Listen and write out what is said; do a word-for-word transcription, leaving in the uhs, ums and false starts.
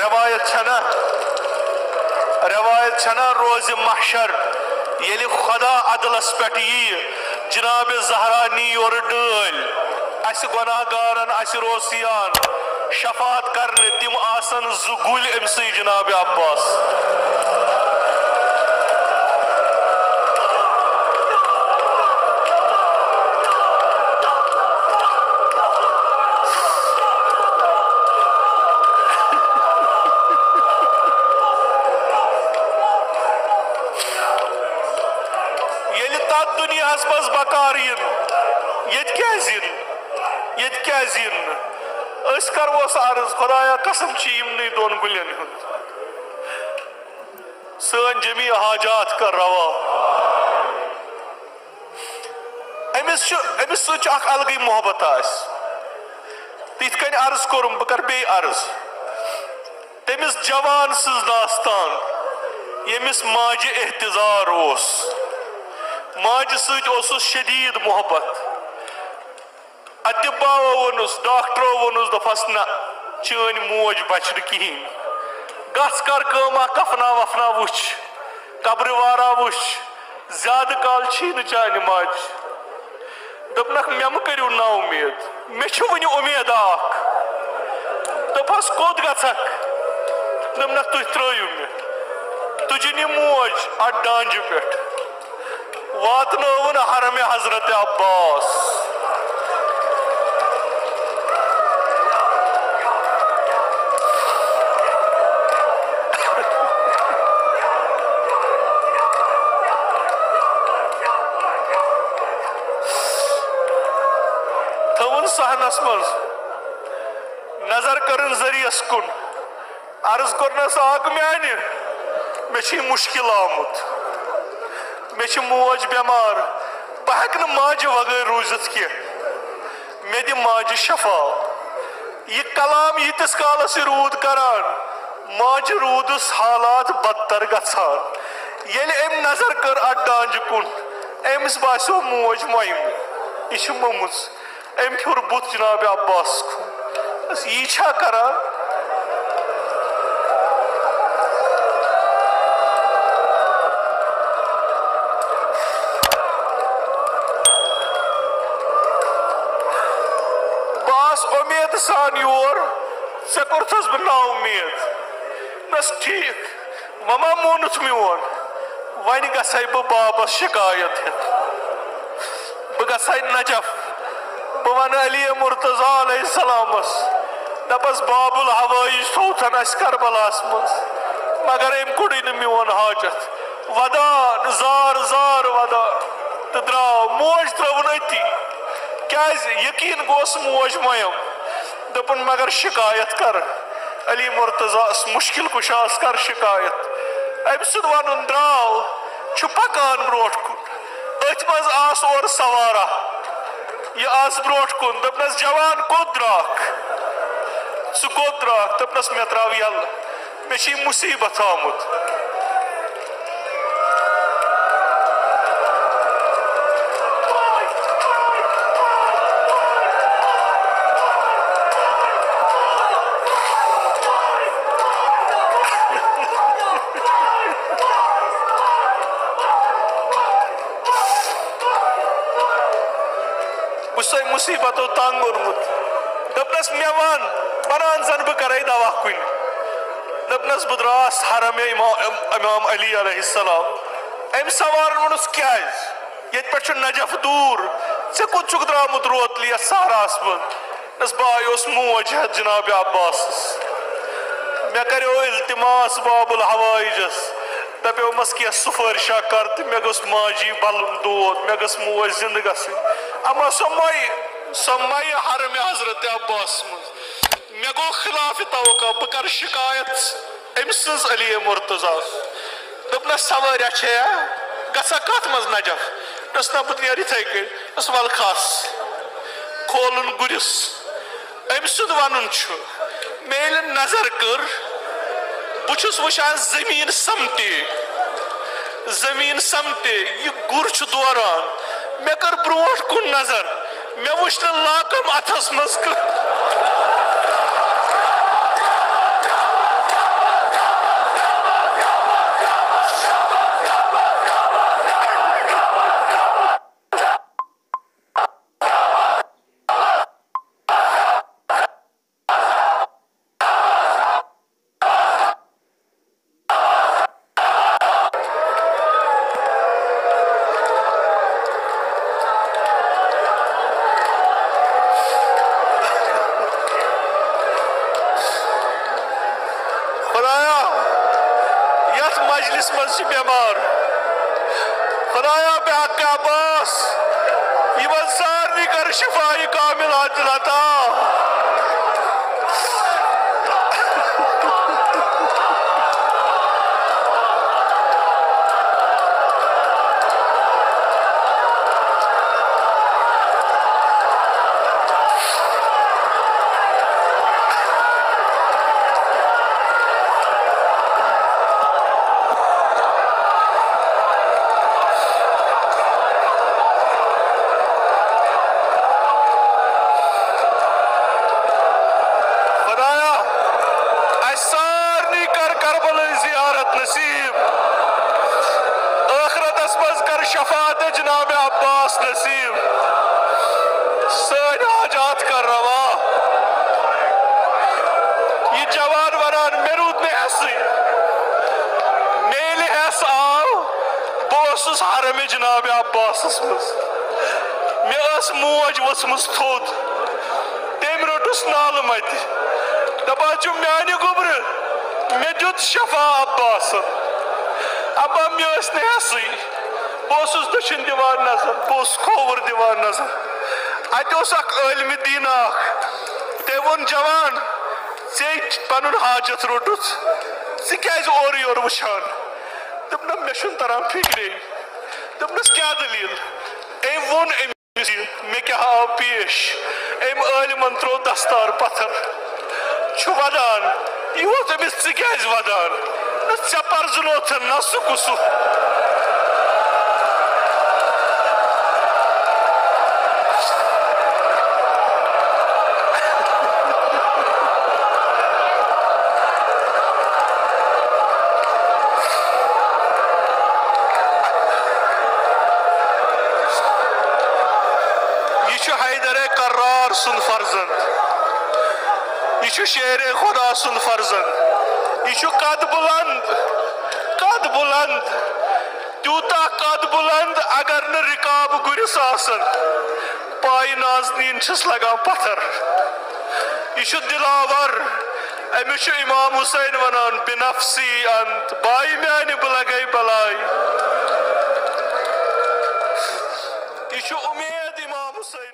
روایت چھنا، روایت چھنا، روزِ محشر ییٚلہِ خدا عدلس پٮ۪ٹھ ییہِ، جناب زہرا نی یورٕ ڈٲلۍ۔ اسہِ گۄناہ گارن، اسہِ روسیان شفاعت کرنہِ تِم آسن زٕ گُلۍ أمۍ سٕے جناب عباس۔ ییٚلہِ تتھ دُنیاہس منٛز بکار یِن، ییٚتہِ کیازِ یِن؟ ییٚتہِ کیازِ یِن نہٕ؟ أسۍ کرہوس عرض، خدایا، قسم چھِ یِمنٕے دۄن گُلٮ۪ن ہُنٛد، سٲنۍ جمی حاجات کر روا۔ أمِس چھُ، أمِس سۭتۍ چھُ اکھ الگٕے محبت آسہِ۔ تِتھ کٔنۍ عرض کوٚرُم، بہٕ کرٕ بیٚیہِ عرض۔ تٔمِس جوان سٕنٛز داستان، ییٚمِس ماجہِ احتضار اوس، ماجہِ سۭتۍ اوسُس شدیٖد محبت۔ اطباءو ووٚنُس، ڈاکٹرو ووٚنُس، دوٚپہَس، "نہ، چٲنۍ موج بچہِ نہٕ کِہیٖنۍ۔ گژھ کر کٲم اکھ، کفنا وفنا وٕچھ، قبرِ وارا وٕچھ، زیادٕ کال چھی نہٕ چانہِ ماجہِ۔" دوٚپنکھ، "مےٚ مہٕ کٔرِو نا اُمید، مےٚ چھِ وُنہِ اُمید اکھ۔" دوٚپہَس، "کوٚت گژھکھ؟" دوٚپنکھ، "تُہۍ ترٛٲیِو مےٚ، تُجِن یہِ موج اَتھ ڈانٛجہِ پٮ۪ٹھ۔" واتنٲوُن حرمِ حضرت عباس۔ تھٲوٕن صحنس منٛز، نظر کٔرٕن ذٔریعس کُن۔ عرض کوٚرنس، "آ میانہِ، مےٚ چھُ یہِ مُشکِل آمُت۔ مےٚ چھِ موج بٮ۪مار، بہٕ ہٮ۪کہٕ نہٕ ماجہِ وغٲر روٗزِتھ کینٛہہ۔ مےٚ دِ ماجہِ شفا۔" یہِ کلام ییٖتِس کالس یہِ روٗد کران، ماجہِ روٗدُس حالات بدتر گژھان۔ ییٚلہِ أمۍ نظر کٔر اتھ ڈانٛجہِ کُن، أمِس باسیو موج مۄیمہٕ، یہِ چھِ مٔمٕژ۔ أمۍ پھیُر بُتھ جناب عباس کُن۔ بس، یی چھا کران؟ بہٕ آس اُمید سان یور، ژےٚ کوٚرتھس بہٕ نا اُمید۔ بس، ٹھیک۔ وۄنۍ ما مونُتھ میون؟ وۄنۍ گژھے بہٕ بابس شکایت ہٮ۪تھ۔ بہٕ گژھے نجف۔ بہٕ ونہٕ علی مرتضی علیہ السلامس، دپس، "باب الحوائج تھوتھن اسہِ کربلاہس منٛز، مگر أمۍ کوٚڑُے نہٕ میون حاجت۔" ودان، زار زار ودان، تہٕ درٛاو۔ موج ترٲوٕن أتی، کیازِ یقین گوس موج مۄیم۔ دوٚپُن، "مگر شکایت کر، علی مرتضیٰ ہس مشکل کشاہس کر شکایت۔" أمۍ سُنٛد ونُن درٛاو، چھُ پکان برونٛٹھ کُن۔ أتھۍ منٛز آس اورٕ سوارا، یہِ آس برونٛٹھ کُن۔ دوٚپنس، "جوان، کوٚت درٛاکھ؟ ژٕ کوٚت درٛاکھ؟" دوٚپنس، "مےٚ ترٛاو یلہٕ، مےٚ چھِ یہِ مصیبت آمُت۔" بہٕ چھُسے مُصیٖبتو تنگ اوٚنمُت۔ دوٚپنَس، "مےٚ وَن، بَنان زَن بہٕ کَرَے دَوا کُنہِ۔" دوٚپنَس، "بہٕ درٛاس حرمِ امام، امام علی علیہ السلام۔" أمۍ سوارَن ووٚنُس، "کیٛازِ؟ ییٚتہِ پٮ۪ٹھ چھُ نجف دوٗر، ژےٚ کوٚت چھُکھ درٛامُت روتلہِ یَتھ صحراہَس منٛز؟" دوٚپنَس، "بہٕ آیوس موج ہٮ۪تھ جناب عباسَس۔ مےٚ کَریو التماس باب الحوائجَس، دَپیومَس، کینٛہہ سُفٲرِشا کَر تہٕ مےٚ گوٚژھ ماجی بَلُن دود، مےٚ گٔژھ موج زِندٕ گژھٕنۍ۔" اما سۄ مۄیہِ، سۄ مۄیہِ حرمِ حضرت عباس منٛز۔ مےٚ گوٚو خلاف توقع، بہٕ کَرٕ شکایت أمۍ سٕنٛز علی مرتضیٰ۔ دوٚپنَس، "سوٲرۍ چھےٚ یا؟ گژھا کَتھ منٛز نجف؟" دوٚپنَس، "نہ، بہٕ نیرٕ یِتھَے کٔنۍ۔" دوٚپنَس، "وَلہٕ کھَس، کھولُن گُرِس۔" أمۍ سُنٛد وَنُن چھُ، مےٚ ییٚلہِ نظر کٔر، بہٕ چھُس وٕچھان زٔمیٖن سَمٹے، زٔمیٖن سَمٹے، یہِ گُر چھُ دوران۔ مےٚ کٔر برونٛٹھ کُن نظر، مےٚ وٕچھ نہٕ لاکَم اَتھَس منٛز کانٛہہ۔ منٛز چھِ بٮ۪مار۔ خۄدایا، بحق عباس، یِمن سارنٕے کر شفاعی کامل عاجل عطا۔ خۄدایا، اَسہِ سارنٕے کر کربلٕچ زیارت نصیب۔ ٲخرتس منٛز کر شفاعت جناب عباس نصیب۔ سٲنۍ حاجات کر روا۔ یہِ جوان ونان، مےٚ روٗد نہٕ حٮ۪سٕے۔ مےٚ ییٚلہِ حٮ۪س آو، بہٕ اوسُس حرم جناب عباسس منٛز۔ مےٚ ٲس موج ؤژھمٕژ تھوٚد۔ تٔمۍ روٚٹُس نالہٕ مَتہِ۔ دَپان چھُ، میانہِ گوٚبرٕ، مےٚ دیُت شفا عباسن۔ اَبا، مےٚ ٲسۍ نہٕ حٮ۪سٕے۔ بہٕ اوسُس دٔچھُن دِوان نظر، بہٕ اوسُس کھووُر دِوان نظر۔ اَتہِ اوس اکھ عٲلمِ دیٖن اکھ۔ تٔمۍ ووٚن، جوان، ژےٚ پنُن حاجت روٚٹُتھ، ژٕ کیازِ اورٕ یورٕ وٕچھان؟ دوٚپنَم، مےٚ چھُنہٕ تران فِکرے۔ دوٚپنَس، کیٛاہ دٔلیٖل؟ أمۍ ووٚن أمِس یہِ، مےٚ کیٛاہ آو پیش؟ أمۍ عٲلمَن ترٛوو دستار پتھر۔ چھُ وَدان۔ یہِ ووٚتھ أمِس، ژٕ کیٛازِ وَدان؟ نہ، ژےٚ پرزٕنوتھن نہ سُہ کُسُہ۔ یہِ چھُ حیدر کرار سُنٛد فرزند۔ یہِ چھُ شیر خدا سُنٛد فرزند۔ یہِ چھُ قد بلند، قد بلند، تیوٗتاہ قد بلند، اگر نہٕ رکاب گُرِس آسن، پایہِ نازنیٖن چھِس لگان پتھر۔ یہِ چھُ دلاور، أمِس چھُ امام حسین ونان، بنفسی انت، بایہِ میانہِ بہٕ لگے بلاے۔ یہِ چھُ امید امام حسین۔